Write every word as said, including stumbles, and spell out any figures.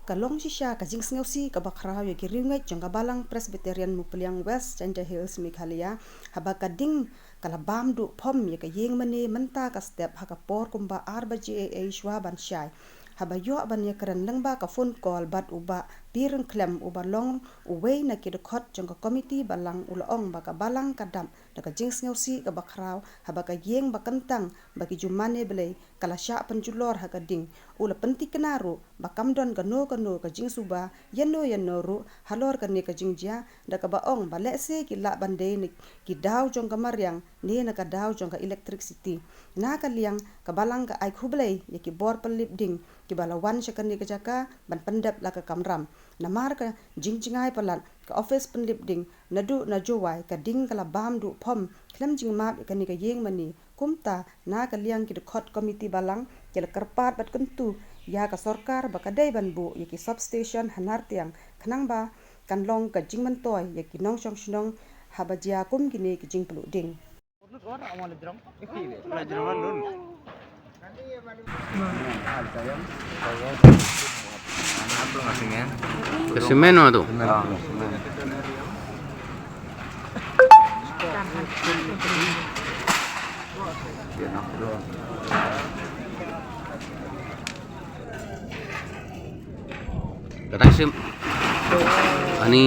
Ka long shisha ka jingsngewsih kaba khraw ïa ki riewngeit jong ka Balang Presbyterian Mupliang, West Jaintia Hills, Meghalaya, haba ka ding ka la bam duh phom ïa ka ïing mane mynta ka step ha ka por kumba ar baje ei ei shwa ban shai. Haba ïoh ban ïakren lyngba ka phone call bad u Bah P. Ryngkhlem, uba long uwei na ki dkhot jong ka komiti balang, u la ong ba ka balang ka dap da ka jingsngewsih kaba khraw haba ka ïing ba kyntang ba ki ju mane Blei ka la shah pynjulor ha ka ding. U la pynthikna ruh ba kam don kano kano ka jingsuba ïano ïano ruh halor kane ka jingjia, da kaba ong ba lehse ki lah ban dei na ki daw jong ka mariang ne na ka daw jong ka electricity. Na ka liang ka balang ka ai khublei ïa ki bor pynlip ding kiba la wan sha kane ka jaka ban pyndep la ka kamram. Namar ka jingjngai palat, ka ophis pynlip ding naduh na Jowai, ka ding ka la bam duh phom khlem jingmap ïa kane ka ïing mane. Kumta, na ka liang ki dkhot komiti balang ki la kyrpad bad kyntu ïa ka sorkar ba ka dei ban buh ïa ki substation ha Nartiang, khnang ba kan long ka jingmyntoi ïa ki nongshong shnong haba jia kum kine ki jingpluh ding. Ka cement ma tu. Kata sim. Ani.